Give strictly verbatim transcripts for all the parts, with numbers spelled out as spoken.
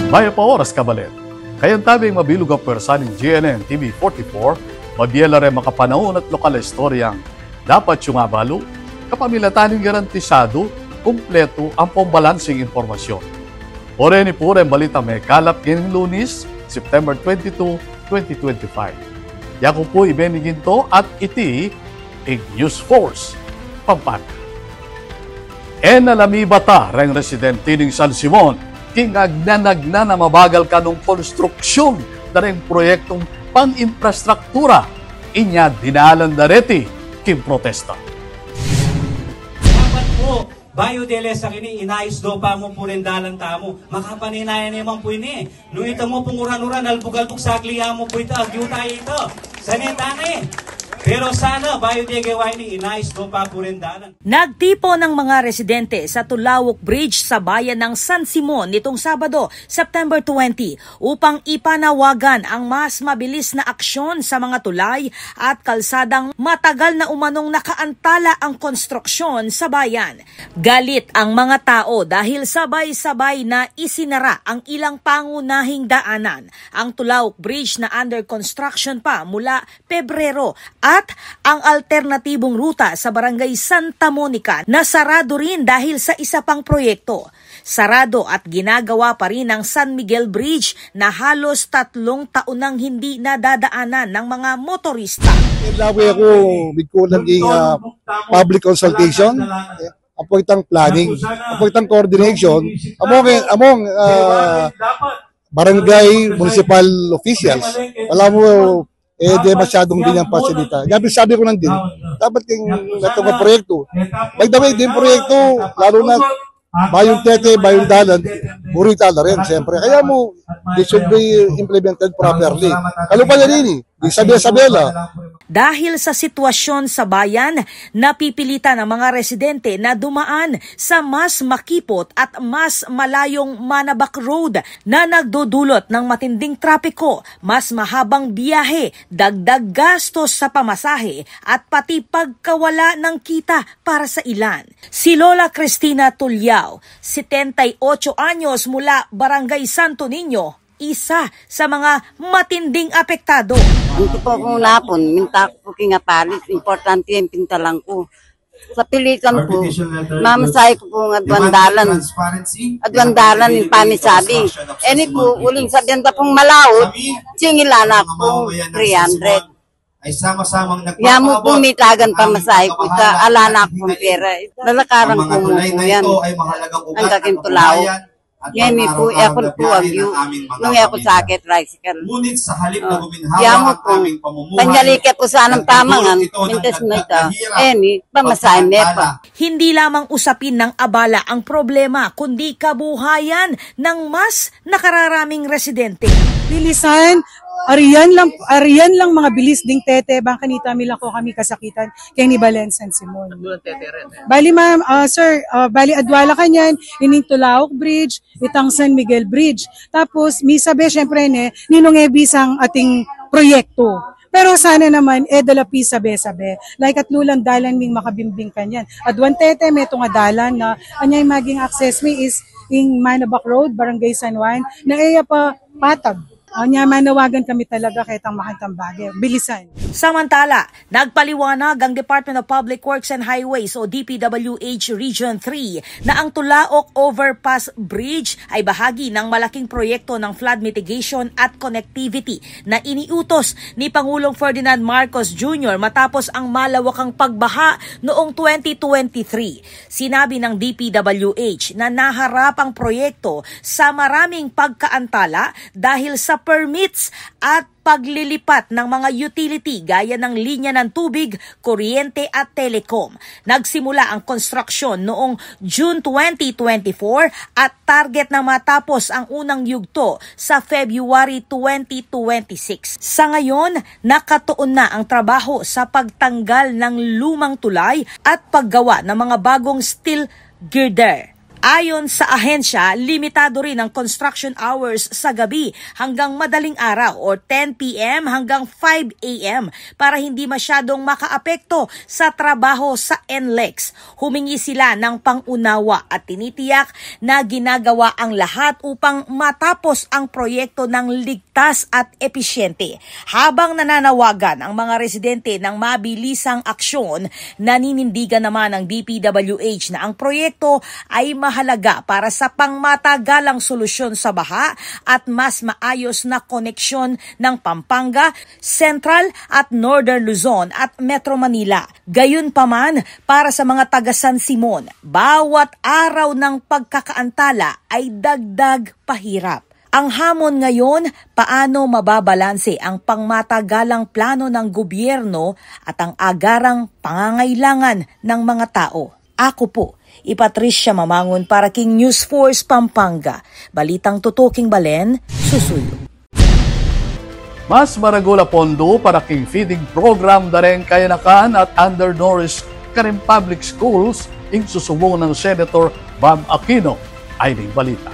Mayap a oras, kabaler. Kayabe ing mabilug a pwersa ning G N N T V forty-four, mabie la reng makapanaun at lokal a istoryang dapat yung abalu, kapamilatan ning garantisadu, kumpletu ampong balanseng impormasyon. Pu reni pu reng balitang mekalap ngening Lunes, September twenty-two, twenty twenty-five. Yaku pu i Benny Ginto at iti ing News Force Pampanga. E na la mibata reng residente ning San Simon king agnan-agnan a mabagal kanung konstruksyun da reng proyektong pang-imprastruktura, inya dinalan da reti king protesta. Dapat pu, bayu dele sa keni, inayus do pa mu pu reng dalan tamu. Makapaninayan ne man pu ini. Nung ita mu pung uran-uran, albug-albug, sagli ya mu pu ita, agyu tayu ita. Sane tane. Pero sana, bayu dege wa ini, inayus do pa pu reng dalan. Nagtipon ang mga residente sa Tulauk Bridge sa bayan ng San Simon nitong Sabado, September twenty, upang ipanawagan ang mas mabilis na aksyon sa mga tulay at kalsadang matagal na umanong nakaantala ang konstruksyon sa bayan. Galit ang mga tao dahil sabay-sabay na isinara ang ilang pangunahing daanan. Ang Tulauk Bridge na under construction pa mula Pebrero at ang alternatibong ruta sa Barangay Santa Monica na sarado rin dahil sa isa pang proyekto. Sarado at ginagawa pa rin ang San Miguel Bridge na halos tatlong taon nang hindi nadadaanan ng mga motorista. Lawe ku migkulang ing, ah, public consultation. Ampong itang planning, ampong itang coordination among, among, ah, barangay, municipal officials. Wala mu, eh, de masyadong binyang pasilita. Kaya sabi ku nandin, dapat king itang proyekto. By the way, ding proyekto, lalu na bayung tete, bayung dalan, buri tala rin, siyempre. Kaya mu, this should be implemented properly. Kalupa na rin eh. Di sabi-sabi la. Dahil sa sitwasyon sa bayan, napipilitan ang mga residente na dumaan sa mas makipot at mas malayong Manabak Road na nagdudulot ng matinding trapiko, mas mahabang biyahe, dagdag gastos sa pamasahe, at pati pagkawala ng kita para sa ilan. Si Lola Cristina Tuliao, setenta y ocho anyos, mula Barangay Santo Niño, isa sa mga matinding apektado. Ang tipo kong napon, minta ku king apalis, importante ing pintalan ku. Sa pilitan ku, mamasahe ku pung aduang dalan. Aduang dalan ing pamisabi. Eni ku, uling sabian da pung malaut, singilan na ku pung three hundred. Ay sama-samang nagpapaabot. Yamu pung mitagan pamasahe ku ita, ala na kung pera. Lalakaran ku mu pu yan. Ang kaking Tulauk. Ngeni pu, e ku pu agyu. Nung e ku sakit, tricycle. Ngunit sa halip na guminhawa ang aming pamumuhay, panyali ke pu sanang pamangan, mintes na ita. Eni, pamasahe me pa. Hindi lamang usapin ng abala ang problema, kundi kabuhayan ng mas nakararaming residente. Bilisan, arian lang, arian lang mga bilis ding tete, bang kanita mi la ku kami kasakitan, keni balen San Simon. Bali, ma'am, ah, sir, ah, bali, adwa la kanyan, ining Tulauk Bridge, itang San Miguel Bridge. Tapos, misabi, syempre, ne, ninung e bisang ating proyekto. Pero sana naman, e da la pisabe-sabe. Like, atlu lang dalan ming makabimbing kanyan. Aduang tete, metung a dalan na, anyang maging access mi is ing Manabak Road, Barangay San Juan, na e ya pa patag. Anya, manawagan kami talaga ketang makantang bage. Bilisan. Samantala, nagpaliwanag ang Department of Public Works and Highways o D P W H Region three na ang Tulaok Overpass Bridge ay bahagi ng malaking proyekto ng flood mitigation at connectivity na iniutos ni Pangulong Ferdinand Marcos Junior matapos ang malawakang pagbaha noong twenty twenty-three. Sinabi ng D P W H na naharap ang proyekto sa maraming pagkaantala dahil sa permits at paglilipat ng mga utility gaya ng linya ng tubig, kuryente at telecom. Nagsimula ang konstruksyon noong June twenty twenty-four at target na matapos ang unang yugto sa February twenty twenty-six. Sa ngayon, nakatuon na ang trabaho sa pagtanggal ng lumang tulay at paggawa ng mga bagong steel girder. Ayon sa ahensya, limitado rin ang construction hours sa gabi hanggang madaling araw or ten p m hanggang five a m para hindi masyadong makaapekto sa trabaho sa N L E X. Humingi sila ng pangunawa at tinitiyak na ginagawa ang lahat upang matapos ang proyekto ng ligtas at episyente. Habang nananawagan ang mga residente ng mabilisang aksyon, naninindigan naman ang D P W H na ang proyekto ay mahalaga para sa pangmatagalang solusyon sa baha at mas maayos na koneksyon ng Pampanga, Central at Northern Luzon at Metro Manila. Gayunpaman, para sa mga taga San Simon, bawat araw ng pagkakaantala ay dagdag pahirap. Ang hamon ngayon, paano mababalanse ang pangmatagalang plano ng gobyerno at ang agarang pangangailangan ng mga tao? Ako po, i Patricia Mamangun para king News Force Pampanga. Balitang tutuking balen, susuyu. Mas maragul a pondo para king feeding program da reng kayanakan at undernourished karing public schools ing susubung nang Senator Bam Aquino. Ay ning balita.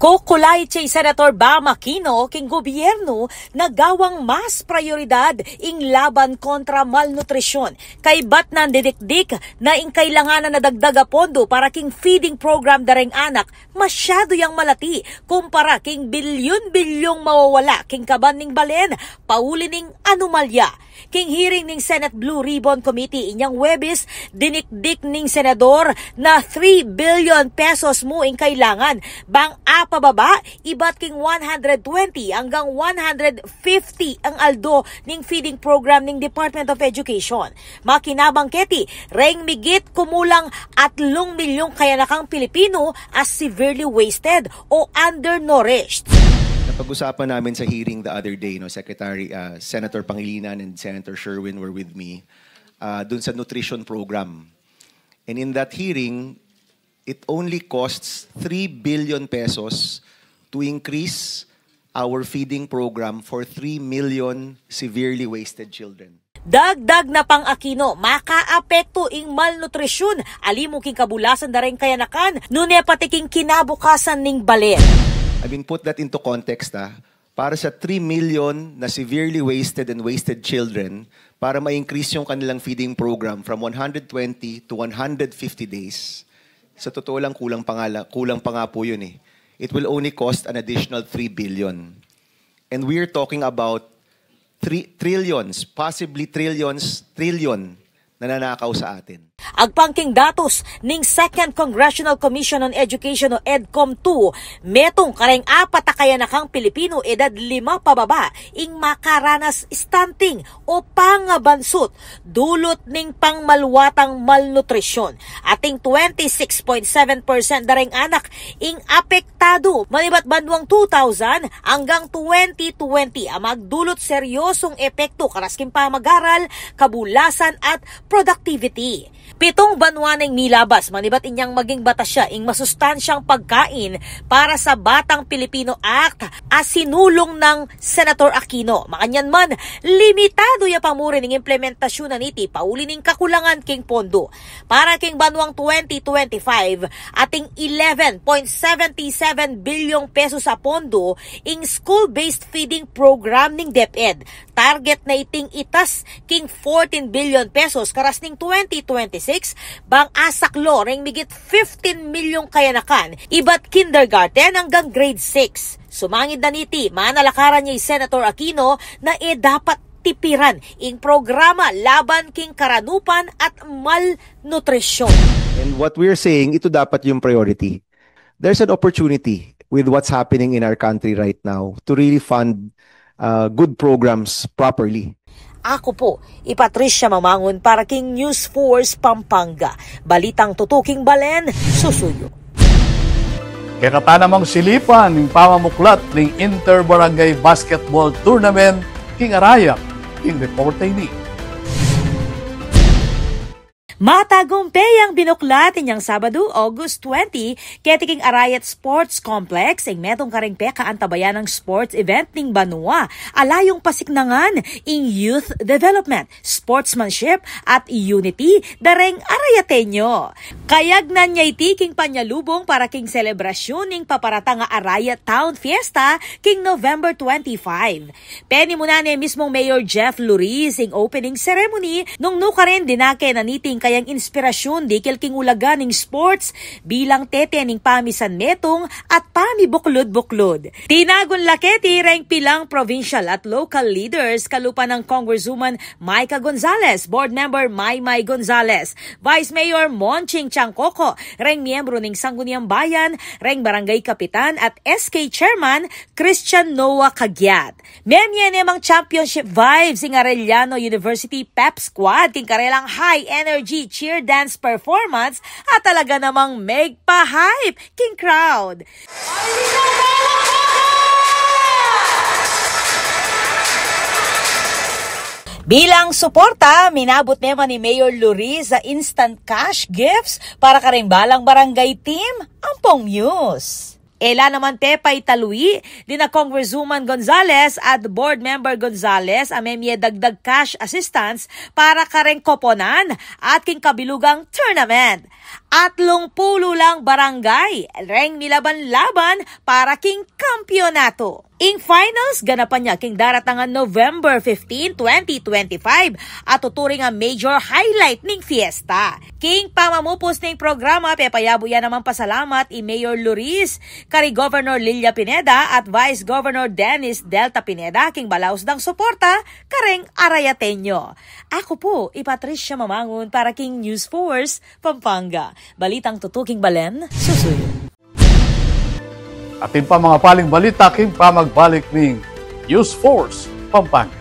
Kukulay ci Senator Bam Aquino king gobyerno na gawang mas prayoridad ing laban kontra malnutrisyon. Kaybat nang didikdik na ing kailangan na dagdag a pondo para king feeding program da reng anak masyadu yang malati kumpara king bilyun-bilyung mawawala king kaban ning balen pauli ning anomalya. King hearing ning Senate Blue Ribbon Committee inyang Huwebes, dinikdik ning senador na three billion pesos mu ing kailangan bang apababa ibat king one hundred twenty anggang one hundred fifty ang aldo ning feeding program ning Department of Education. Makinabang keti, reng migit kumulang atlung milyung kayanakang Pilipino a severely wasted o undernourished. Napag-usapan namin sa hearing the other day, no, Secretary, ah, Senator Pangilinan and Senator Sherwin were with me, ah, dun sa nutrition program. And in that hearing, it only costs three billion pesos to increase our feeding program for three million severely wasted children. Dagdag na pang Aquino, makaapekto ing malnutrisyon ali mu king kabulasan da reng kayanakan, nune pati king kinabukasan ning balen. I mean, put that into context, ah. Para sa three million na severely wasted and wasted children, para ma-increase yung kanilang feeding program from one hundred twenty to one hundred fifty days, sa totoo lang, kulang pa nga la-, kulang pa nga po yun eh. It will only cost an additional three billion. And we're talking about three trillions, possibly trillions, trillion nananakaw sa atin. Agpang king datos ning Second Congressional Commission on Education o EDCOM two, metung kareng apat a kayanakang Pilipino edad lima pababa ing makaranas stunting o pangabansut dulot ning pangmaluatang malnutrisyon. Ating twenty-six point seven percent da reng anak ing apektadu manibat banwang two thousand anggang twenty twenty a magdulot seryosong epekto karas king pamagaral, kabulasan at productivity. Pitung banwa neng milabas manibat inyang maging batas ya ing Masustansyang Pagkain para sa Batang Pilipino Act a sinulung nang Senator Aquino. Makanyan man, limitadu ya pa mu rin ing implementasyun na niti pauli ning kakulangan king pondo. Para king banwang twenty twenty-five, ating eleven point seventy-seven bilyong pesos a pondo ing school-based feeding program ning DepEd. Target na iting itas king fourteen billion pesos karas ning twenty twenty-six, bang asaklo reng migit fifteen milyong kayanakan ibat kindergarten anggang grade six. Sumangid na niti, manalakaran ya i Senator Aquino na e dapat tipiran ing programa laban king karanupan at malnutrisyon. And what we're saying, ito dapat yung priority. There's an opportunity with what's happening in our country right now to really fund, uh, good programs properly. Ako po, i Patricia Mamangun para king News Force Pampanga. Balitang tutuking balen, susuyu. Kekata namang silipan ning pamamuklat ning Inter-Barangay Basketball Tournament king Arayat, king reporte ini. Matagumpe yang binuklat inyang Sabado, August twenty, keti king Arayat Sports Complex, ing metung karing pekaantabayanan a sports event ning banua. Ala yang pasiknangan ing youth development, sportsmanship, at unity da reng Arayateño. Kayagnan ya iti king panyalubung para king selebrasyun ning paparatang a Arayat Town Fiesta king November twenty-five. Penimunan ne mismung Mayor Jeff Luris ing opening ceremony, nung nukarin dinake na niting kayang inspirasyun dikil king ulaga ning sports bilang tete ning pamisanmetung at pamibuklud-buklud. Tinagun la keti reng pilang provincial at local leaders kalupa nang Congresswoman Myca Gonzalez, Board Member Maymay Gonzalez, Vice Mayor Monching Tiangcoco, reng miyembru ning Sangguniang Bayan, reng barangay kapitan at S K Chairman Christian Noah Caguiat. Memie ne mang championship vibes ing Arellano University Pep Squad king karelang high energy cheer dance performance at talaga namang megpa-hype king crowd. Bilang suporta, minabut ne man ni Mayor Luris a instant cash gifts para karing balang barangay team ampong Muse. E la naman pepaitalui dina Congresswoman Gonzalez at Board Member Gonzalez a memie dagdag cash assistance para kareng koponan at king kabilugang tournament. Atlung pulu lang barangay reng milaban-laban para king kampyonatu. Ing finals ganapan ya king daratangan November fifteen, twenty twenty-five, at tuturing a major highlight ning fiesta. King pamamupus ning programa, pepayabu ya namang pasalamat i Mayor Luris, kari Governor Lilia Pineda at Vice Governor Dennis Delta Pineda king balaus dang suporta kareng Arayateño. Aku pu i Patricia Mamangun para king News Force Pampanga. Balitang tutuking balen, susuyu. Atin pa mga paling balita king pamagbalik ning News Force Pampanga.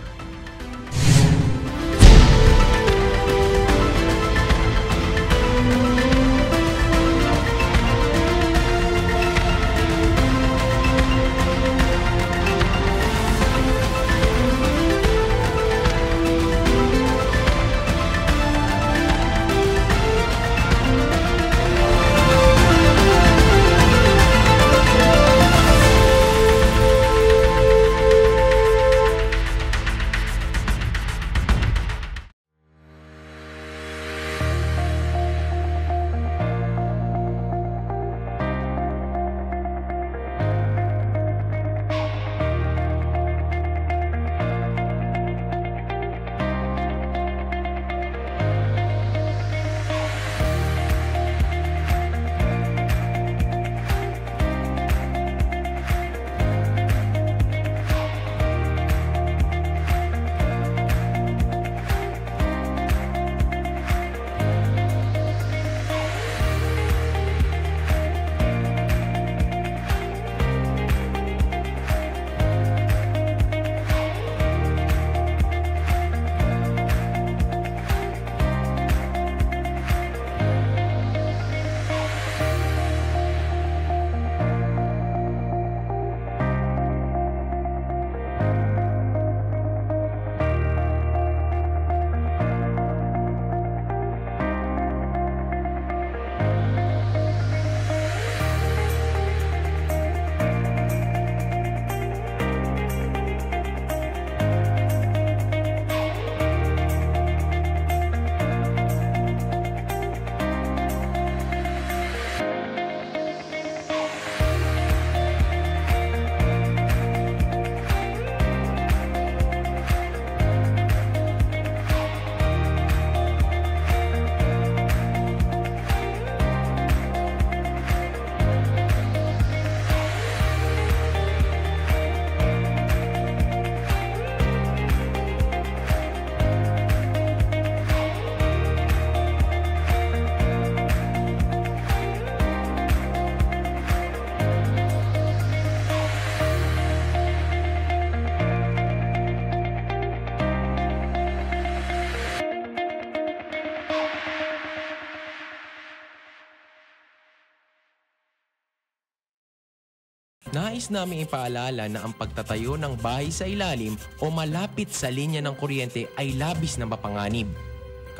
Nais naming ipaalala na ang pagtatayo ng bahay sa ilalim o malapit sa linya ng kuryente ay labis na mapanganib.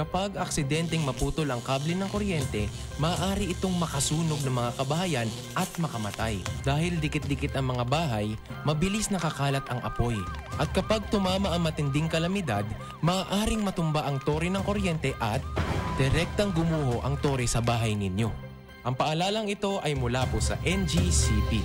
Kapag aksidenteng maputol ang kable ng kuryente, maaari itong makasunog ng mga kabahayan at makamatay. Dahil dikit-dikit ang mga bahay, mabilis nakakalat ang apoy. At kapag tumama ang matinding kalamidad, maaaring matumba ang tore ng kuryente at direktang gumuho ang tore sa bahay ninyo. Ang paalalang ito ay mula po sa N G C P.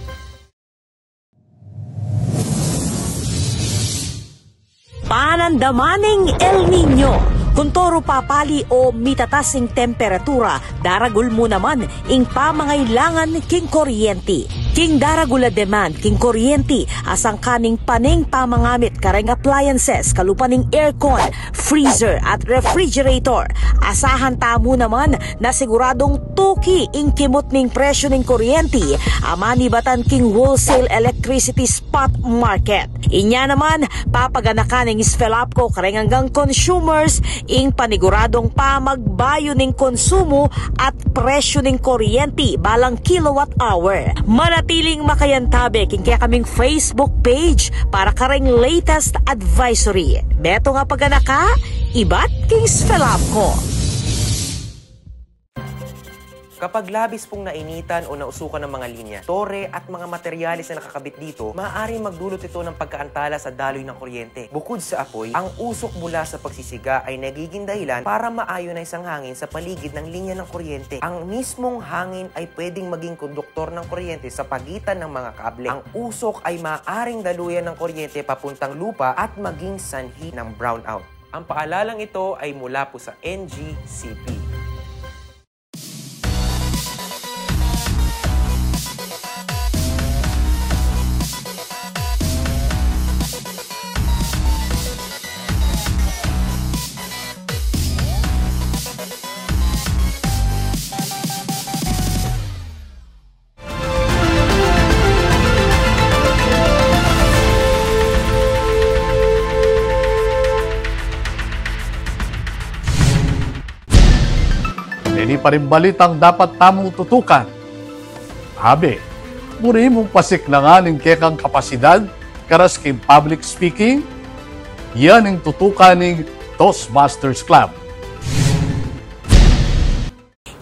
Panandaman ning El Niño. Kung toro papali o mitatas ing temperatura, daragul mu naman ing pamangailangan king kuryenti. King daragul a demand king kuryenti, asangkan ning pane ing pamangamit kareng appliances, kalupa ning aircon, freezer at refrigerator. Asahan tamu naman na siguradung tuki ing kimut ning presyu ning kuryenti a manibatan king wholesale electricity spot market. Inya naman, papaganakan ning SFELAPCO kareng anggang consumers ing paniguradung pamagbayu ning konsumo at presyu ning kuryenti balang kilowatt hour. Manatiling makayantabe king kekaming Facebook page para kareng latest advisory. Metung a paganaka, ibat king SFELAPCO. Kapag labis pong nainitan o nausukan ng mga linya, tore at mga materyales na nakakabit dito, maaaring magdulot ito ng pagkaantala sa daloy ng kuryente. Bukod sa apoy, ang usok mula sa pagsisiga ay nagiging dahilan para ma-ionize ang hangin sa paligid ng linya ng kuryente. Ang mismong hangin ay pwedeng maging konduktor ng kuryente sa pagitan ng mga kable. Ang usok ay maaaring daluyan ng kuryente papuntang lupa at maging sanhi ng brownout. Ang paalalang ito ay mula po sa N G C P. Ini pa ring balitang dapat tamung tutukan. Abe, buri mung pasiklangan ing kekang kapasidad karas king public speaking, yan ing tutukan ning Toastmasters Club.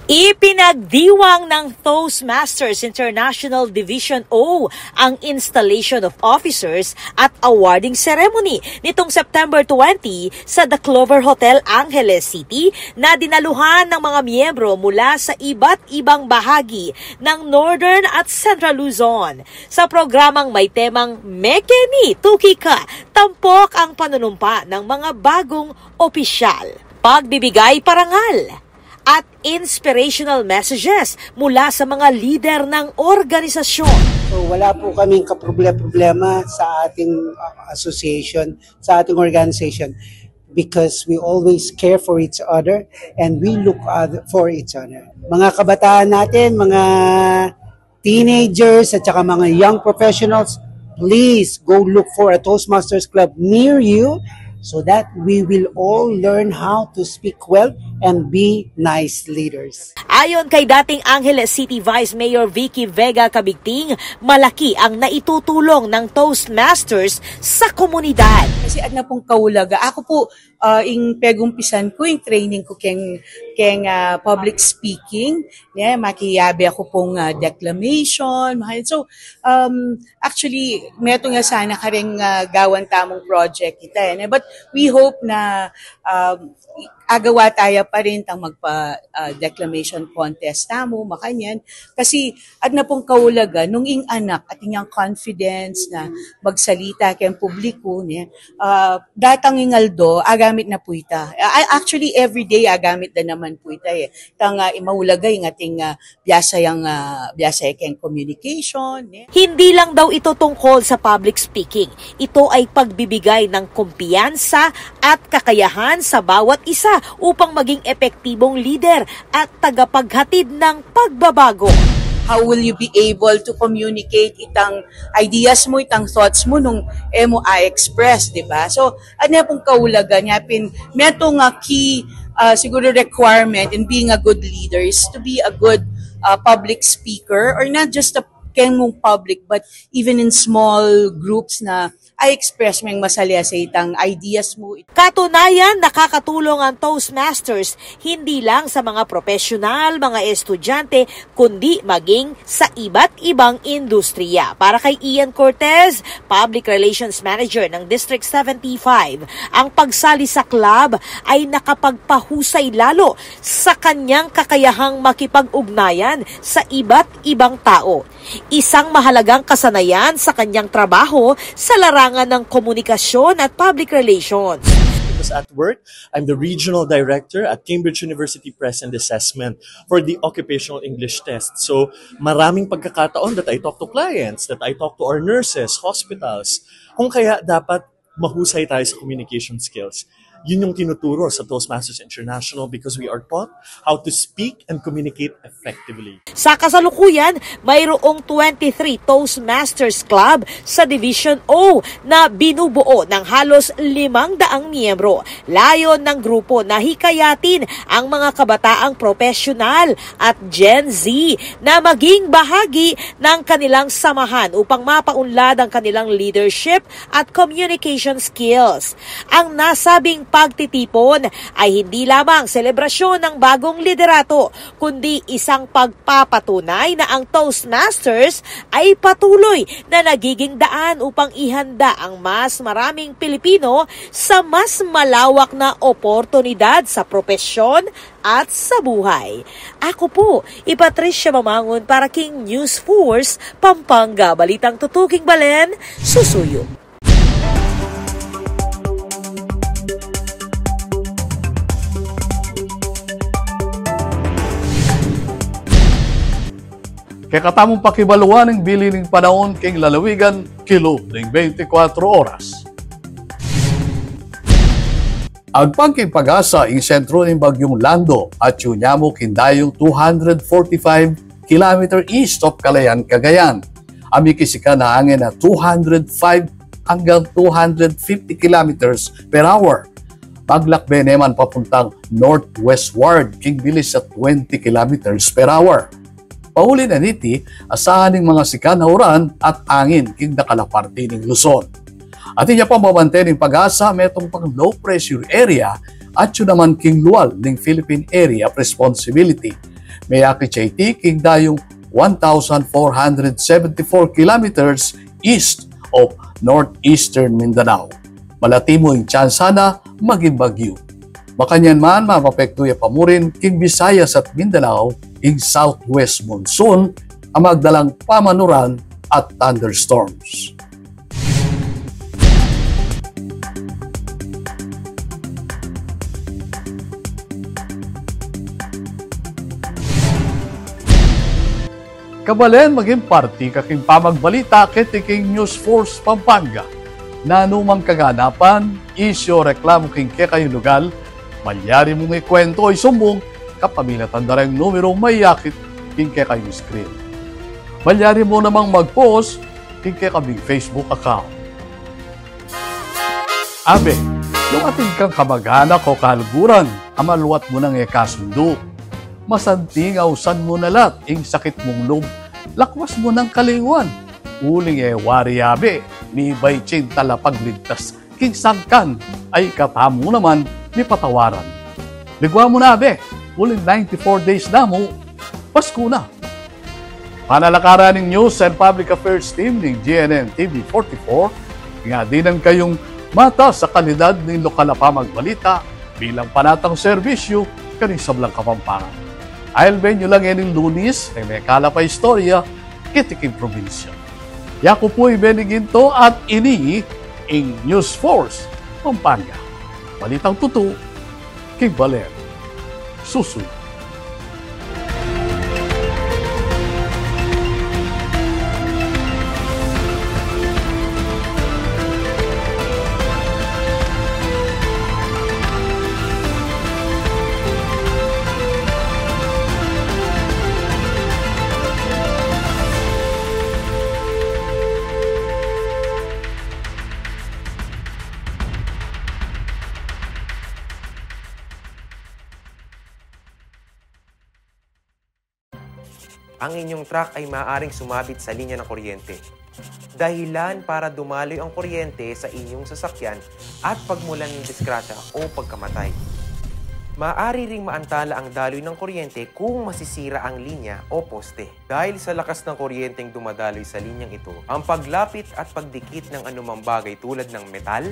Ipinagdiwang ng Toastmasters International Division O ang installation of officers at awarding ceremony nitong September twenty sa The Clover Hotel, Angeles City, na dinaluhan ng mga miyembro mula sa iba't ibang bahagi ng Northern at Central Luzon. Sa programang may temang Mekeni, Tuki Ka, tampok ang panunumpa ng mga bagong opisyal, pagbibigay parangal, at inspirational messages mula sa mga lider ng organisasyon. So, wala po kaming kaproble-problema sa ating, uh, association, sa ating organization, because we always care for each other and we look other, for each other. Mga kabataan natin, mga teenagers at saka mga young professionals, please go look for a Toastmasters Club near you so that we will all learn how to speak well and be nice leaders. Ayon kay dating Angeles City Vice Mayor Vicky Vega Cabigting, malaki ang naitutulong ng Toastmasters sa komunidad. Kasi adna pung kaulaga. Aku pu, ah, ing pegumpisan ku, ing training ku keng, keng, ah, public speaking, ne, makiyabe aku pung, ah, declamation, mga yan. So, um, actually, metung ya sana kareng, ah, gawan tamung project ita, eh, ne? But we hope na, um, agawa taya pa rin tang magpa, ah, declamation contest tamu, makanyan. Kasi adna pung kaulaga, nung ing anak, atin yang confidence na magsalita keng publiku, ne? Ah, datang ing aldo, agamit na pu ita. Ah, actually, every day agamit da naman pu ita, eh. Tang, ah, maulaga ing atin, ah, biasa yang, ah, biasa yang communication, eh. Hindi lang daw ito tungkol sa public speaking. Ito ay pagbibigay ng kumpiyansa at kakayahan sa bawat isa upang maging epektibong lider at tagapaghatid ng pagbabago. How will you be able to communicate itang ideas mu, itang thoughts mu nung e mu a-express, di ba? So, adna pung kaulaga, nya pin, metung a key, ah, siguro requirement in being a good leader is to be a good, ah, public speaker or not just a keng mung public, but even in small groups na i-express mu ing masalese itang ideas mu. Katunayan, nakakatulong ang Toastmasters hindi lang sa mga propesyonal, mga estudyante, kundi maging sa iba't ibang industriya. Para kay Ian Cortez, Public Relations Manager ng District seventy-five, ang pagsali sa club ay nakapagpahusay lalo sa kanyang kakayahang makipag-ugnayan sa iba't ibang tao. Isang mahalagang kasanayan sa kanyang trabaho sa larangan ng komunikasyon at public relations. Because at work, I'm the regional director at Cambridge University Present Assessment for the occupational English test. So, maraming pagkakataon that I talk to clients, that I talk to our nurses, hospitals. Kung kaya dapat mahusay tayo sa communication skills. Yun yung tinuturo sa Toastmasters International because we are taught how to speak and communicate effectively. Sa kasalukuyan, mayroong twenty-three Toastmasters Club sa Division O na binubuo ng halos limang daang miyembro. Layon ng grupo na hikayatin ang mga kabataang propesyonal at Gen Z na maging bahagi ng kanilang samahan upang mapaunlad ang kanilang leadership at communication skills. Ang nasabing pagtitipon ay hindi lamang selebrasyon ng bagong liderato, kundi isang pagpapatunay na ang Toastmasters ay patuloy na nagiging daan upang ihanda ang mas maraming Pilipino sa mas malawak na oportunidad sa propesyon at sa buhay. Ako po, i Patricia Mamangun para king News Force Pampanga. Balitang tutuking balen, susuyu. Kekatamung pakibaluan ing bili ning panaun king lalawigan kilub ning beintikwatro oras. Agpang king PAGASA ing sentro ning Bagyung Lando, atyu na mu king dayung two hundred forty-five kilometer east of Kalayaan, Cagayan. Amikisikan a angin a two hundred five hanggang two hundred fifty kilometers per hour. Maglakbe ne man papuntang northwestward king bilis a twenty kilometers per hour. Pauli na niti, asahan ing mangasikan a uran at angin king dakal a parti ning Luzon. Atin ya pang babante ning PAGASA metung pang low pressure area atyu naman king lual ning Philippine Area of Responsibility. Meyakit ya iti king dayung one thousand four hundred seventy-four kilometers east of northeastern Mindanao. Malati mu ing tsansa na maging bagyu. Makanyan man, mapapektu ya pa murin king Visayas at Mindanao ing southwest monsoon a magdalang pamanuran at thunderstorms. Kabalen, maging parti ka king pamagbalita keti king News Force Pampanga. Nanu mang kaganapan, isyu o reklamu king kekayung lugal, malyari mung ikuwentu o isumbung kapamilatan da reng numerung mayakit king kekayung screen. Malyari mu namang mag-post king kekaming Facebook account. Abe, nung atin kang kamag-anak o kaluguran a maluat mu nang e kasundu, masanting ausan mu na lat ing sakit mung lub, lakwas mu nang kalinguan. Uling e wari, abe, mibait ya ing talapagligtas king sangkan a ikatamu naman mipatawaran. Ligwa mu na, abe, uling ninety-four days na mu, Pasku na. Panalakaran ning News and Public Affairs Team ning G N N T V forty-four, ing adinan kayung matas a kalidad ning lokal a pamagbalita bilang panatang serbisyu karing sablang Kapampangan. Ailben yu la ngening Lunis ring mekalap a istorya keti king probinsya. Yaku pu i Benny Ginto at ini ing News Force Pampanga. Balitang tutu king balen. Susuyu. Ang inyong truck ay maaaring sumabit sa linya ng kuryente. Dahilan para dumaloy ang kuryente sa inyong sasakyan at pagmulan ng disgrasya o pagkamatay. Maaari ring maantala ang daloy ng kuryente kung masisira ang linya o poste. Dahil sa lakas ng kuryenteng dumadaloy sa linyang ito, ang paglapit at pagdikit ng anumang bagay tulad ng metal,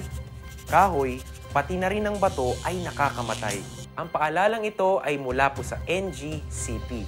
kahoy, pati na rin ang bato ay nakakamatay. Ang paalalang ito ay mula po sa N G C P.